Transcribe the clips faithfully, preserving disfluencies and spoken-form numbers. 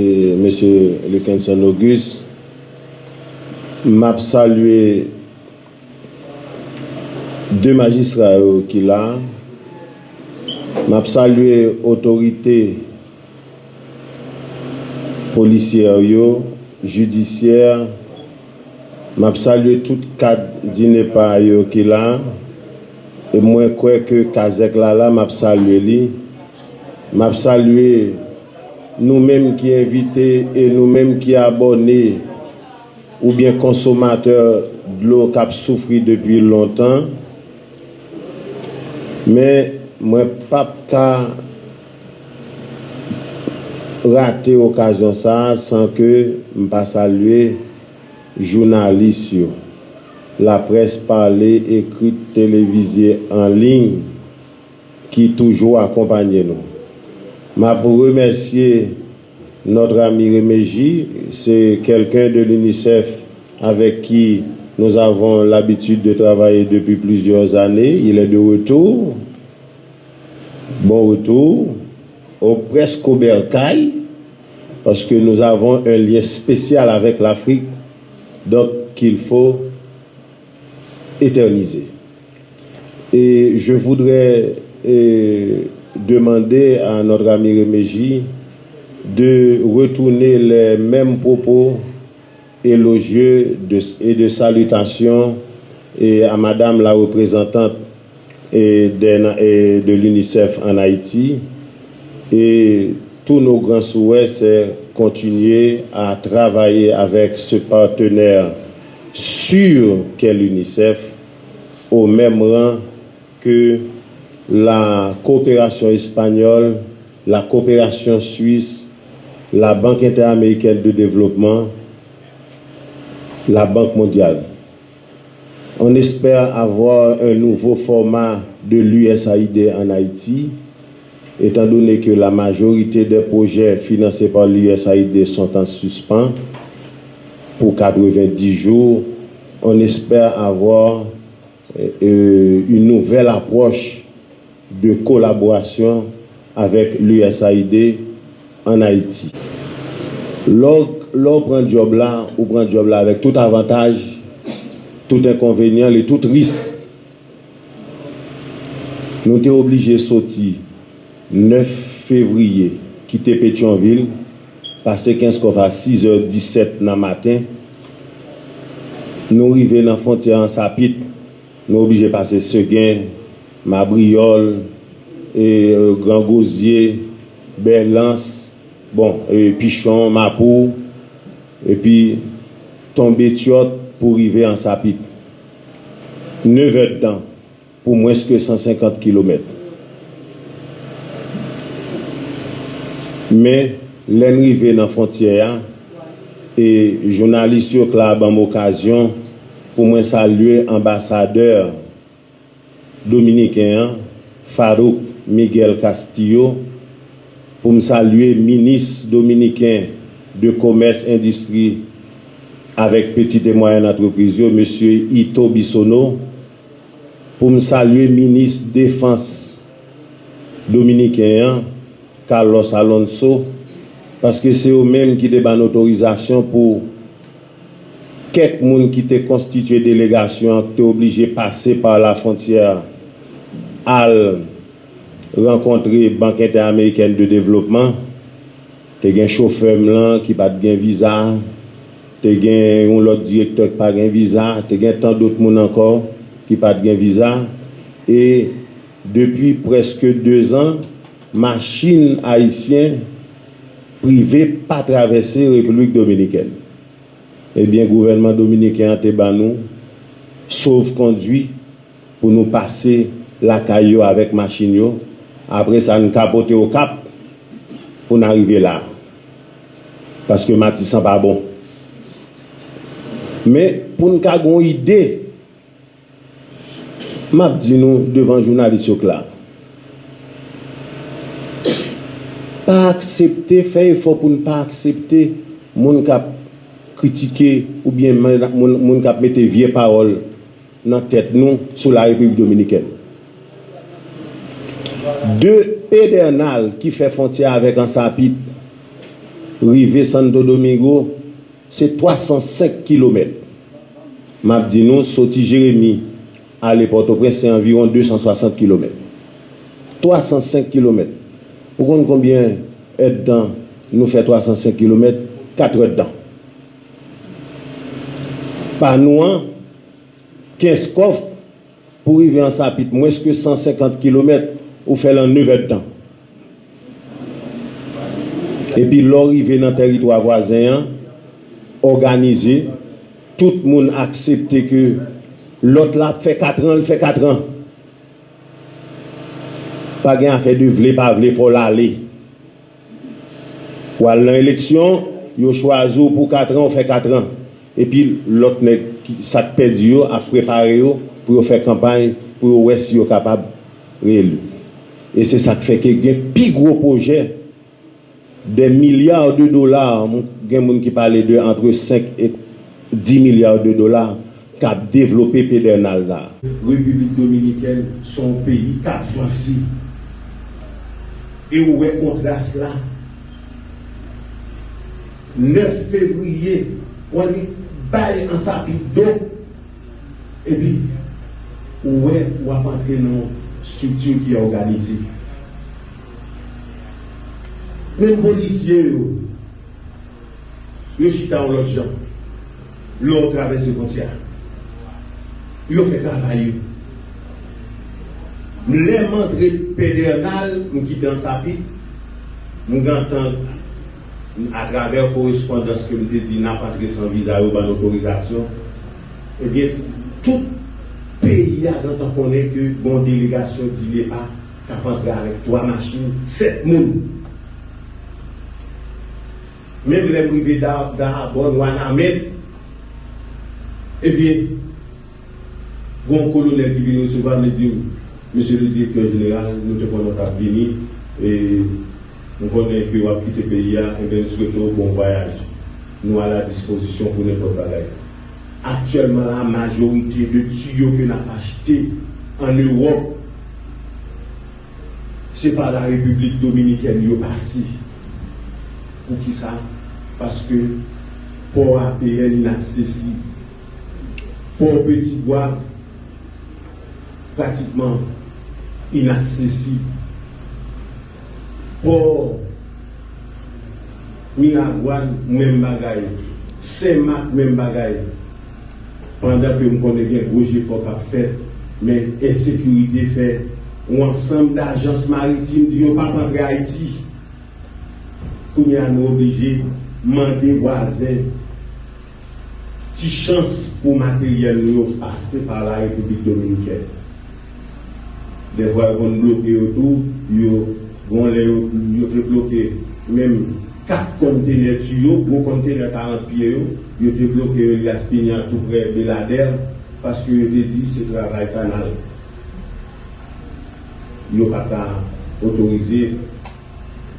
E, Mesye Luckenson Auguste, m ap salye de majistra yo ki la. M ap salye otorite polisyè yo, jidisyè. M ap salye tout kad DINEPA yo ki la. E mwen kwè ke Kazèk la la, m ap salye li. M ap salye nou menm ki envite e nou menm ki abòne oubyen konsomatè dlo k ap soufri depi lontan. Men mwen p ap ka rate okazyon sa a san ke m pa salye jounalis yo, laprès pale, ekrit, televize, an liy, ki toujou akonpanye nou. M ap remèsye notre ami Remeji, c'est quelqu'un de l'UNICEF avec qui nous avons l'habitude de travailler depuis plusieurs années. Il est de retour. Bon retour au presque au bercail, parce que nous avons un lien spécial avec l'Afrique, donc qu'il faut éterniser. Et je voudrais euh, demander à notre ami Remeji de retourner les mêmes propos élogieux de, et de salutations et à Madame la représentante et de, et de l'UNICEF en Haïti. Et tous nos grands souhaits, c'est continuer à travailler avec ce partenaire sûr qu'est l'UNICEF au même rang que la coopération espagnole, la coopération suisse, la Banque interaméricaine de développement, la Banque mondiale. On espère avoir un nouveau format de l'U S A I D en Haïti, étant donné que la majorité des projets financés par l'U S A I D sont en suspens pour quatre-vingt-dix jours. On espère avoir euh, une nouvelle approche de collaboration avec l'U S A I D en Haïti. Lè w lè w pran djòb la, ou pran djòb la avèk tout avantaj, tout enkonvenyan e tout risk. Nou te oblije soti nèf fevriye, kite Petyonvil, pase Kenskòf a sizè disèt nan maten. Nou rive nan fwontyè Ansapit, nou oblije pase Segen, Mabriyòl, e, Gran Gozye, Bèlans, bon, e, Pichon, Mapou, epi tonbe Tyòt pou rive Ansapit. Nevèdtan pou mwens ke san senkant kilomèt. Men, lè n rive nan fwontyè a, e jounalis yo k la ban m okazyon pou mwen salye anbasadè dominiken an, Farouk Miguel Castillo, pou m salye minis dominiken de Komès, Endistri avèk Pitit e Mwayèn Antrepriz yo, mesye Ito Bisono, pou m salye minis defans dominiken an, Carlos Alonso, paske se yo menm ki te ban n otorizasyon pou kèk moun ki te konstitye delegasyon an te oblije pase pa lafwontyè al rankontre Banque Interamericane de Développement. Te gen chofè m lan ki pa t gen viza, te gen yon lòt direktè ki pa gen viza, te gen tan dòt moun ankò ki pa t gen viza. E depi prèske dezan, machin ayisyen prive pa travèse Repiblik Dominikèn. Ebyen, gouvènman dominiken an te ban nou sovkondui pou nou pase lakay yo avèk machin yo. Apre sa, n ka pote Okap pou n arive la. Paske Matisan pa bon. Men, pou n ka gen yon ide, m ap di nou devan jounalis yo k la, pa aksepte, fè efò pou n pa aksepte moun k ap kritike oubyen moun, moun, moun k ap mete vye pawòl nan tèt nou sou la Repiblik Dominikèn. De Pedernal ki fè fwontyè avèk Ansapit, rive Santo Domingo, se twa san senk kilomèt. M ap di nou, soti Jeremi ale Pòtoprens, se anviwon de san swasant kilomèt. Twa san senk kilomèt. Ou konn konbyen èdtan nou fè twa san senk kilomèt? Katrèdtan. Pa nou an, kenz kòf pou rive Ansapit, mwens ke san senkant kilomèt, ou fè l an nevèdtan. Epi lè w rive nan tèritwa vwazen an, òganize, tout moun aksepte ke lòt la ap fè katran, l fè katran. Pa gen afè de vle pa vle, fò w ale. W al nan eleksyon, yo chwazi w pou katran, w fè katran. Epi lòt nèg ki, sa k pèdi yo ap prepare yo pou yo fè kanpay, pou yo wè si yo kapab reyeli. E se sa k fè ke gen pi gwo pwojè, des milliards de dollars, gen moun ki pale de entre cinq et dix milliards de dollars k ap devlope Pedernal la. Repiblik Dominikèn se yon peyi k ap vanse. E ou wè kontras la. Nèf fevriye, w annik bay Ansapit do, epi ou wè w ap antre nan yon estrikti ki òganize. Menm polisye yo, yo chita yon lòt jan. Lè w travèse fwontyè a, yo fè travay yo. Lè m antre Pedernal, m kite Ansapit, m gentan, atravè korespondans ke m te di n ap antre san viza, yo ban n otorizasyon, ebyen, tout peyi a gentan konnen ke gen yon delegasyon Dinepa k ap antre avèk twa machin, sèt moun. Menm lè m rive Da-, Dahabòn, Wanament, ebyen, gen yon kolonèl ki vin resevwa m, li di m, "Mesye le direktè jeneral, nou te konnen w t ap vini, e nou konnen ke w ap kite peyi a, ebyen, nou swete w bon vwayaj. Nou a la dispozisyon pou nenpòt bagay." Aktyèlman la, majorite de tiyo ke n ap achte ann Ewòp, se pa la Repiblik Dominikèn yo pase. Poukisa? Paske pò A P N inaksesib. Pò Petit Goâve pratikman inaksesib. Pò Miragwàn, menm bagay. Senmak, menm bagay. Pandan ke m konnen gen gwo jefò k ap fèt, men ensekirite fè yon ansanm dajans maritim di yo p ap antre Ayiti. Kounye a, nou oblije mande vwazen ti chans pou materyèl nou yo pase pa la Repiblik Dominikèn. Dèfwa, yo konn bloke yo tou, yo, gon lè yo, yo te bloke menm kat kontenè tiyo, gwo kontenè karant pye yo, yo te bloke yo Elias Piña tou prè Beladè, paske yo te di se travay kanal. Yo pa ka otorize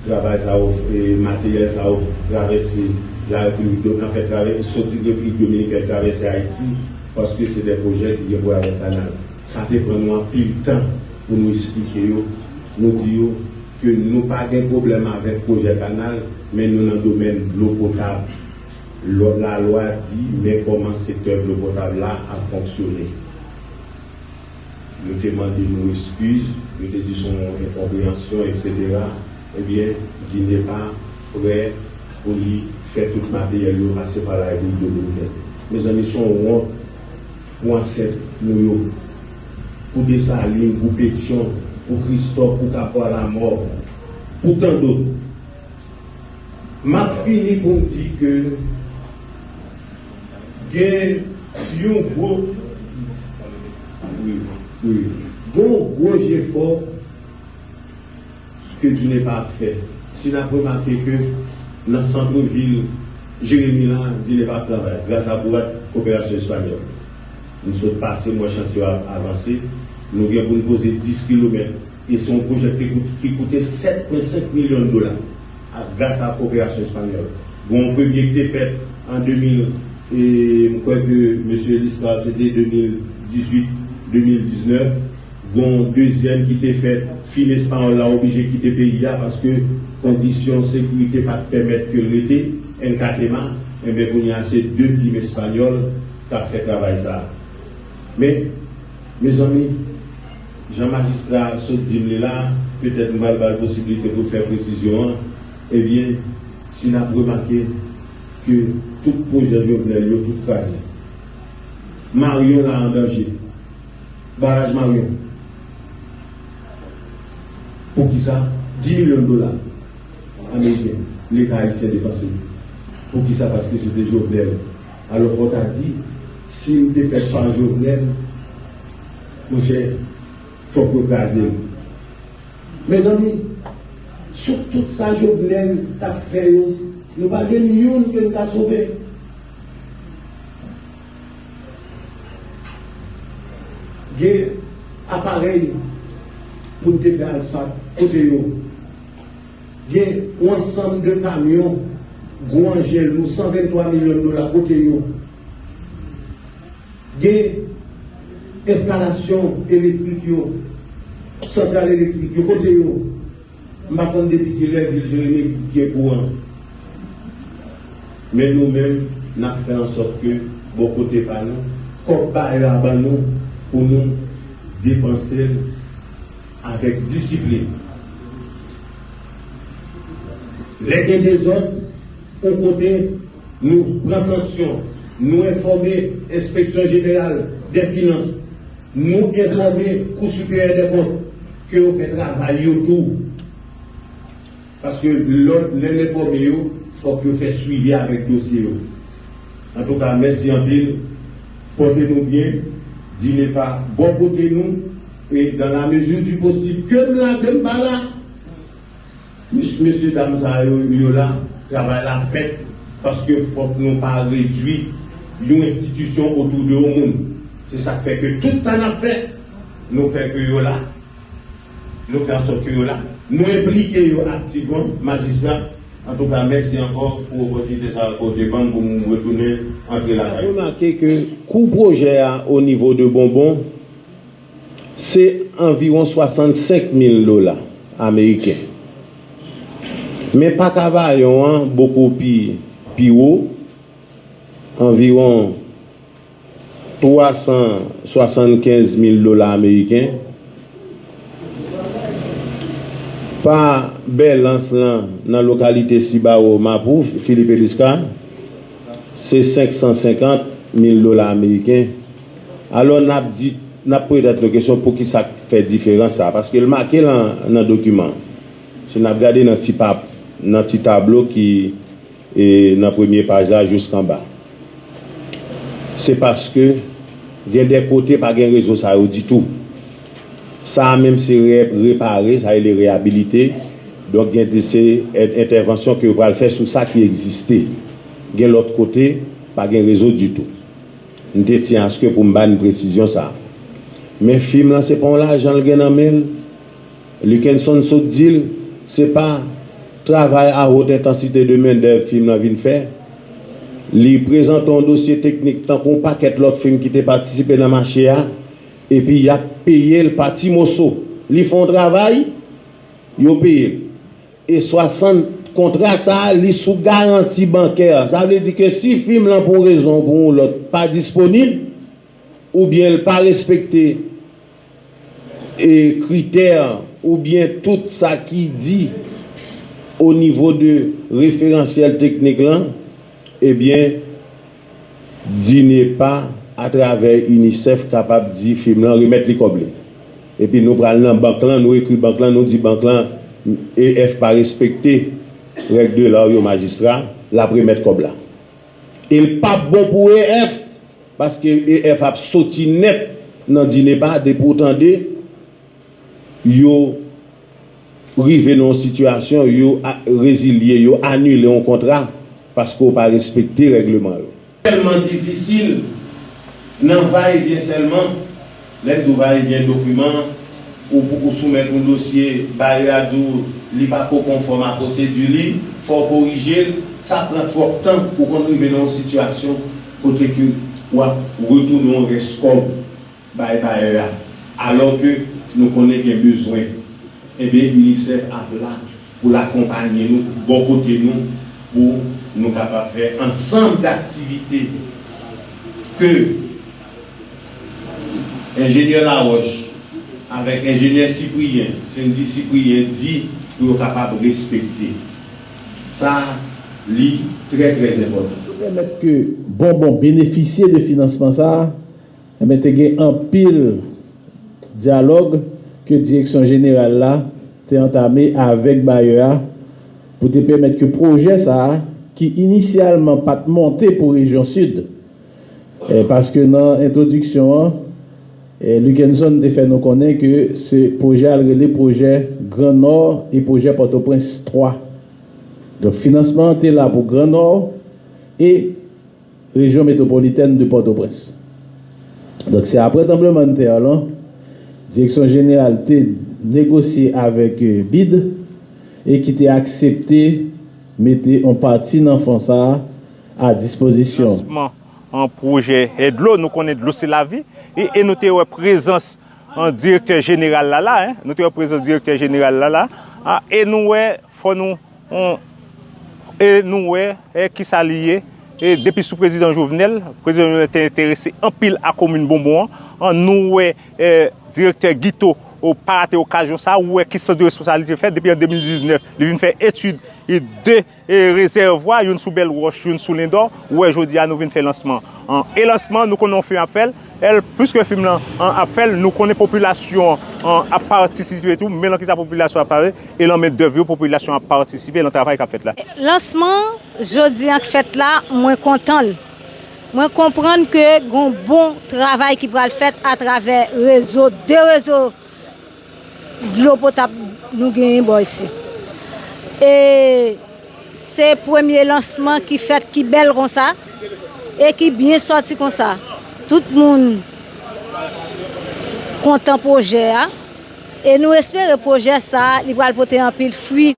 travay sa yo, e, materyèl sa yo travèse la Repiblik Do-, anfen, travè-, soti Repiblik Dominikèn travèse Ayiti, paske se de pwojè ki gen pou wè avèk kanal. Sa te pran nou anpil tan pou nou esplike yo, nou di yo ke nou pa gen pwoblèm avèk pwojè kanal, men nou nan domèn dlo potab. Lò-, lalwa di men kòman sektè dlo potab la ap fonksyone. Yo te mande nou eskiz, yo te di se yon enkonpreyansyon, etsetera. Ebyen, Dinepa prè pou li fè tout materyèl yo pase pa la Repiblik Dominikèn. Mezanmi, se yon wont pou ansèt nou yo, pou Desalin, pou Petyon, pou Kristòf, pou Kapwa Lamò, pou tan dòt. M ap fini pou m di ke gen yon gwo, wi, wi, gen yon gwo jefò ke Dinepa ap fè. Si n ap remake ke nan sant vil Jeremi la, Dinepa ap travay gras a bwat koperasyon espanyòl. Nou sot pase, m wè chantye yo ap avanse. Nou gen pou n poze dis kilomèt. E se yon pwojè ki te kout-, ki koute sèt pwen senk milyon dola, a, gras a koperasyon espanyòl. Gen yon premye ki te fèt an de mil, e m kwè ke mesye Liscar se te de mil dizuit, de mil diznèf. Gen yon dezyèm ki te fèt Fim espanyòl la oblije kite peyi a paske kondisyon sekirite pa t pèmèt ke l rete, en katema, enben kounye a se de fim espanyòl k ap fè travay sa a. Men, mezanmi, jan majistra a sot di m li la, petèt m pral ba l posiblite pou l fè presizyon an, ebyen, si n ap remake ke tout pwojè Jovenel yo tout kraze. Maryon la an danje. Baraj Maryon. Poukisa? Dis milyon dola ameriken Leta ayisyen depanse. Poukisa? Paske se te Jovenel. Alò, fò w ta di, si l te fèt pa Jovenel, monchè, fòk yo kraze l. Mezanmi, sou tout sa Jovenel t ap fè yo, nou pa gen youn ke n ka sove. Gen aparèy pou n te fè asfalt, kote yo? Gen yon ansanm de kamyon gwo anjen lou, san venntwa milyon dola, kote yo? Gen enstalasyon elektrik yo, santral elektrik yo, kote yo? M pa konn depi kilè vil Jeremi gen kouran. Men nou menm, n ap fè ansòt ke bò kote pa nou, kòb bayè a ban nou pou nou depanse l avèk disiplin. Lè gen dezòd yon kote, nou pran sanksyon, nou enfòme Enspeksyon Jeneral dè Finans, nou enfòme Kou Siperyè dè Kont ke yo fè travay yo tou. Paske lè, lè n enfòme yo, fòk yo fè swivi avèk dosye yo. Antouka, mèsi anpil. Pòte nou byen. DINEPA bò kote nou. E dans la mesure du possible, ke m la, ke m pa la, mes-, mesye dam sa yo, yo la, travay la fèt. Paske fòk nou pa redui yon enstitisyon otou de yon moun. Se sa k fè ke tout sa n ap fè, nou fè ke yo la. Nou fè ansòt ke yo la. Nou enplike yo aktivman, majistra. Antouka, mèsi ankò pou opòtinite sa a ke w te ban m pou m retounen antre lakay ou. Remake ke kou pwojè a o nivo de Bonbon, se anviwon swasannsenk mil dola ameriken. Men pa Kavayon an bokou pi, pi wo, anviwon twa san swasannkenz mil dola ameriken. Pa Bèlans lan nan lokalite Sibawo, Mapou, Philippe Eliscar, se senk san senkant mil dola ameriken. Alò, n ap di, n ap poze tèt nou kesyon poukisa k fè diferans sa a, paske l make lan, nan dokiman an. Si n ap gade nan ti pap, nan ti tablo ki e nan premye paj la jiskanba. Se paske gen de kote pa gen rezo sa yo ditou. Sa a menm se re-, repare, sa rele reyabilite. Donk, gen de se en-, entèvansyon ke yo pral fè sou sa ki egziste. Gen lòt kote, pa gen rezo ditou. M te tyen aske pou m ba n presizyon sa a. Men fim lan, se pa yon lajan l gen nan men l. Luckenson sot di l, se pa travay à haute intensité de main d'œuvre fim lan vin fè. Li prezante yon dosye teknik tankou yon pakèt lòt fim ki te patisipe nan mache a, epi y ap peye l pa ti moso. Li fè yon travay, yo peye l. E swasant kontra sa a, li sou garanti bankè. Sa vle di ke si fim lan pou yon rezon ou pou yon lòt pa disponib, oubyen l pa respekte e kritè oubyen tout sa ki di o nivo de referansyèl teknik lan, ebyen, DINEPA, atravè UNICEF, kapab di fim lan remèt li kòb li. Epi nou pral nan bank lan, nou ekri bank lan, nou di bank lan, E F pa respekte règ de l'art yo, majistra, l ap remèt kòb la. E l p ap bon pou E F, paske E F ap soti nèt nan DINEPA depi w tande yo rive nan yon sitiyasyon, yo a-, rezilye, yo anile yon kontra paske w pa respekte règleman yo. Tèlman difisil, nan va e vyen sèlman, lè n di w va e vyen dokiman, ou, ou soumèt yon dosye, bayè a di w li pa ko konfòm a pwosedi li, fò w korije l, sa pran twòp tan pou w konn rive nan yon sitiyasyon kote ke w ap retounen yon rès kòb bay bayè a, alò ke nou konnen gen bezwen. Enben, UNICEF ap la pou l akonpaye nou, bò kote nou, pou nou kapab fè ansanm d aktivite ke enjenyè Laroche avèk enjenyè Cyprien, Cindy Cyprien di pou yo kapab respekte. Sa, li trè, trè enpòtan. Pou pèmèt ke Bonbon benefisye de finansman sa a, enben, te gen anpil dyalòg ke Direksyon Jeneral la te antame avèk bayè a pou te pèmèt ke pwojè sa a, ki inisyalman pa t monte pou Rejyon Sid, eh, paske nan entwodiksyon an, eh, Lukenson te fè nou konnen ke se pwojè a l rele pwojè Gran Nò e pwojè Pòtoprens twa. Donk, finansman an te la pou Gran Nò e rejyon metwopolitèn de Pòtoprens. Donk, se apre tranblemanntè lan, Direksyon Jeneral te negosye avèk, eh, bid e ki te aksepte mete yon pati nan fon sa a a dispozisyon. Lansman an pwojè, eh, dlo, nou konnen dlo se lavi, e, e nou te wè prezans an direktè jeneral la la, en, nou te wè prezans direktè jeneral la la, a, e nou wè, fò nou, on, e nou wè, e, kisa li ye, e depi sou prezidan Jovenel, prezidan Jovenel te enterese anpil a komin Bonbon an, an nou wè, e, direktè Guito, o, pa rate okazyon sa, ou wè ki sans de responsabilite fè, depi an de mil diznèf, li vin fè etid, e de e rezèvwa, youn sou Bèl Wòch, youn sou Lendò, ou wè jodi a nou vin fè lansman an. E lansman, nou konnen yon fim ap fè l, e l, piske fim lan an ap fè l, nou konnen popilasyon an ap patisipe tou, men lan kisa popilasyon ap pare, e lan men dèv yo, popilasyon ap patisipe lan travay k ap fèt la. Lansman, jodi an k fèt la, mwen kontan l. Mwen konprann ke gon bon travay ki pral fèt atravè rezo, de rezo dlo potab nou genyen bò isi. E se premye lansman ki fèt, ki bèl konsa, e ki byen sòti konsa. Tout moun kontan pwojè a, e nou espere pwojè sa a, li pral pote anpil fwi.